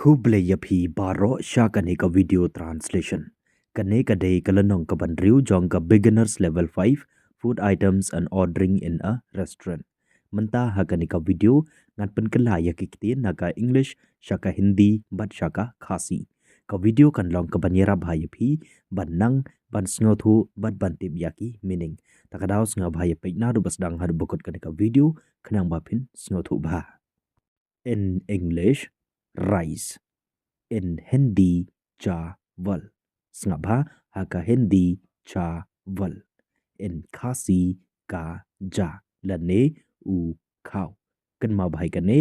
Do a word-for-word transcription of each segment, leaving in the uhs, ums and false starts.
Khublei ïa phi baroh sha kane ka video translation. Kane ka dei ka lynnong kaba hynriew jong ka Beginners Level five, Food Items and Ordering in a Restaurant. Mynta ha kane ka video ngan pynkylla ïa ki ktien na ka English sha ka Hindi bad sha ka Khasi. Ka video kan long kaban ïarap ïa phi ban nang ban sngewthuh bad ban tip ïa ki meaning. Ta ka daw sngap bha ïa peit naduh ba sdang haduh ba kut kane ka video khnang ba phin sngewthuh bha. In English, rice. In Hindi, chawal. Sngap bha, ha ka Hindi, chawal. In Khasi, kaja, lane u khaw. Kynmaw bha ïa kane,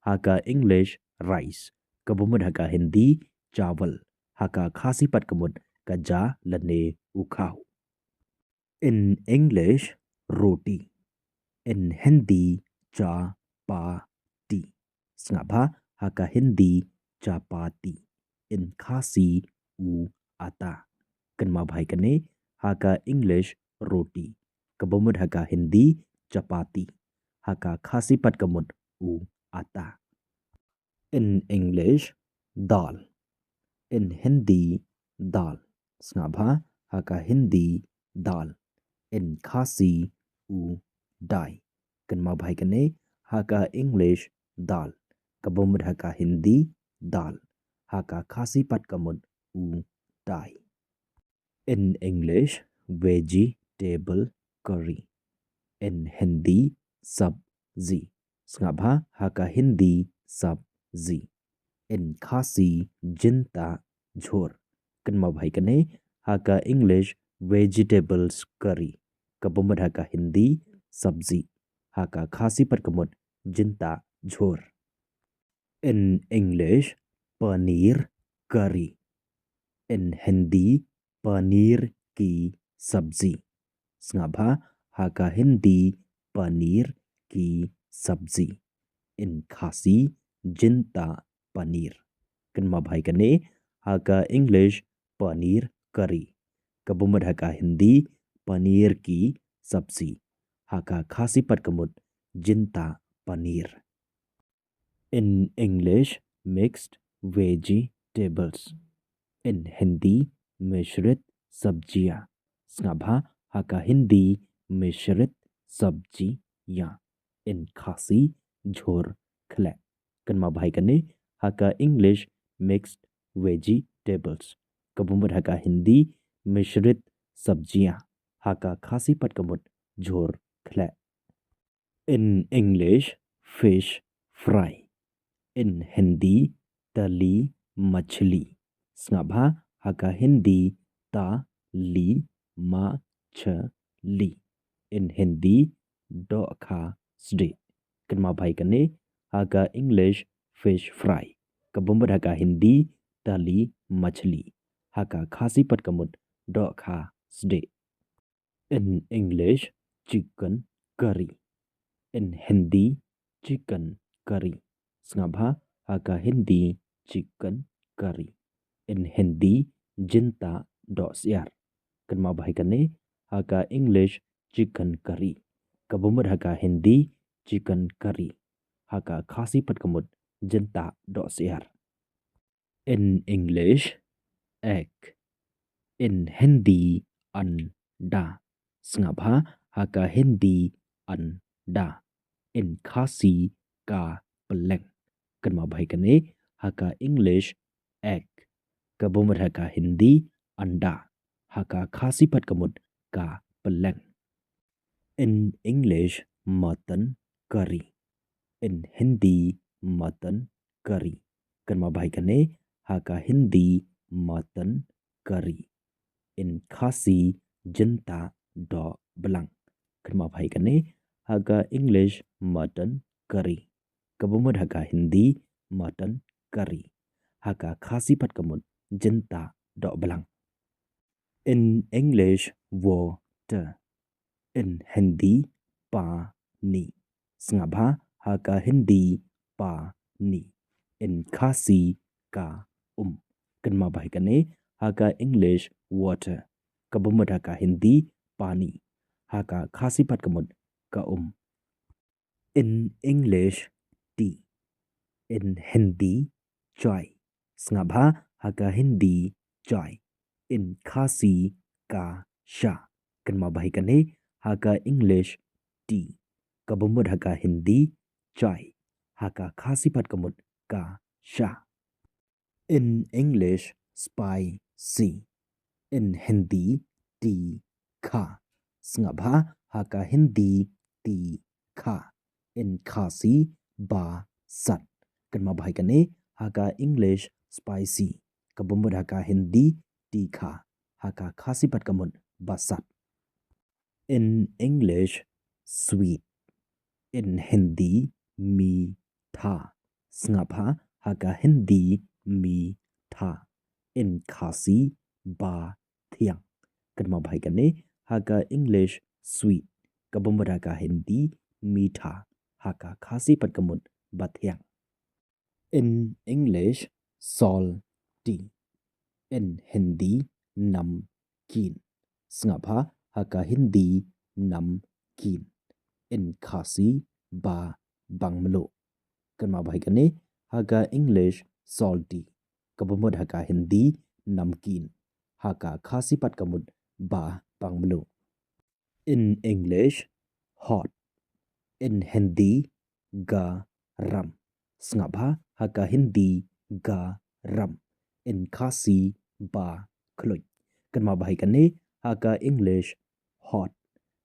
ha ka English, rice. Kaba mut ha ka Hindi, chawal. Ha ka Khasi pat ka mut, kaja, lane u khaw. In English, roti. In Hindi, chapati. Sngap bha, ha ka Hindi, chapati. In Khasi, u atta. Kynmaw bha ïa kane, ha ka English, roti. Kaba mut ha ka Hindi, chapati. Ha ka Khasi pat ka mut, u atta. In English, dal. In Hindi, dal. Sngap bha, ha ka Hindi, dal. In Khasi, u dai. Kynmaw bha ïa kane, ha ka English, dal. Kaba mut ha ka Hindi, dal. Ha ka Khasi pat ka mut, u dai. In English, vegetable curry. In Hindi, sabzi. Sngap bha, ha ka Hindi, sabzi. In Khasi, jinta jhur. Kynmaw bha ïa kane, ha ka English, vegetables curry. Kaba mut ha ka Hindi, sabzi. Ha ka Khasi pat ka mut, jinta jhur. In English, paneer curry. In Hindi, paneer ki sabzi. Sngap bha, ha ka Hindi, paneer ki sabzi. In Khasi, jinta paneer. Kynmaw bha ïa kane, ha ka English, paneer curry. Kaba mut ha ka Hindi, paneer ki sabzi. Ha ka Khasi pat ka mut, jinta paneer. In English, mixed vegetables. In Hindi, mishrit sabjiyan. Sngap bha, ha ka Hindi, mishrit sabjiyan. In Khasi, jhur khleh. Kynmaw bha ïa kane, ha ka English, mixed vegetables. Kaba mut ha ka Hindi, mishrit sabjiyan. Ha ka Khasi pat ka mut, jhur khleh. In English, fish fry. In Hindi, tali machli. Sngap bha, ha ka Hindi, tali machli. In Hindi, dohkha sdieh. Kynmaw bha ïa kane, ha ka English, fish fry. Kaba mut ha ka Hindi, tali machli. Ha ka Khasi pat ka mut, dohkha sdieh. In English, chicken curry. In Hindi, chicken curry. Sngap bha, ha ka Hindi, chicken curry. In Hindi, jinta dohsyiar. Kynmaw bha ïa kane, ha ka English, chicken curry. Kaba mut ha ka Hindi, chicken curry. Ha ka Khasi pat ka mut, jinta dohsyiar. In English, egg. In Hindi, anda. Sngap bha, ha ka Hindi, anda. In Khasi, ka pylleng. Kynmaw bha ïa kane, ha ka English, egg. Kaba mut ha ka Hindi, anda. Ha ka Khasi pat ka mut, ka pylleng. In English, mutton curry. In Hindi, mutton curry. Kynmaw bha ïa kane, ha ka Hindi, mutton curry. In Khasi, jinta dohblang. Kynmaw bha ïa kane, ha ka English, mutton curry. Kaba mut ha ka Hindi, mutton curry. Ha ka Khasi pat ka mut, jinta dohblang. In English, water. In Hindi, pani. Sngap bha, ha ka Hindi, pani. In Khasi, ka um. Kynmaw bha ïa kane, ha ka English, water. Kaba mut ha ka Hindi, pani. Ha ka Khasi pat ka mut, ka um. In English, tea. In Hindi, chai. Sngap bha, ha ka Hindi, chai. In Khasi, ka, sha. Kynmaw bha hi kane, ha ka English, tea. Kaba mut ha ka Hindi, chai. Ha ka Khasi pat ka mut, ka, sha. In English, spicy. In Hindi, tikha. Sngap bha, ha ka Hindi, tikha. In Khasi, ba, sat. Kynmaw bha hi kane, ha ka English, spicy. Kaba mut ha ka Hindi, tikha. Ha ka Khasi pat ka mut, ba, sat. In English, sweet. In Hindi, meetha. Sngap bha, ha ka Hindi, meetha. In Khasi, ba, thiang. Kynmaw bha hi kane, ha ka English, sweet. Kaba mut ha ka Hindi, meetha. Ha ka Khasi pat ka mut, ba, thiang. In English, salty. In Hindi, namkeen. Sngap bha, ha ka Hindi, namkeen. In Khasi, ba, bangmluh. Kynmaw bha hi kane, ha ka English, salty. Kaba mut ha ka Hindi, namkeen. Ha ka Khasi pat ka mut, ba, bangmluh. In English, hot. In Hindi, garam. Sngap bha, ha ka Hindi, garam. In Khasi, ba, khluit. Kynmaw bha hi kane, ha ka English, hot.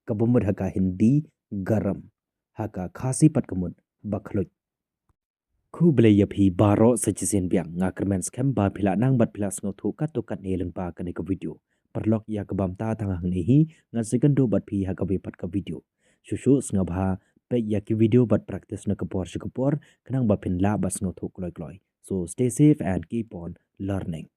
Kaba mut ha ka Hindi, garam. Ha ka Khasi pat ka mut, ba, khluit. Khublei ïa phi baroh sa shisien biang, nga kyrmen skhem ba phi la nang bad phi la sngewthuh katto katne lyngba kane ka video. Paralok, ïa kaba mynta tang hangne hi, ngan sa ïakynduh bad phi ha kawei pat ka video. Shuh shuh sngap bha, peit ïa ki video bad practice na ka por sha ka por, khnang ba phin lah bad sngewthuh kloi kloi. So stay safe and keep on learning.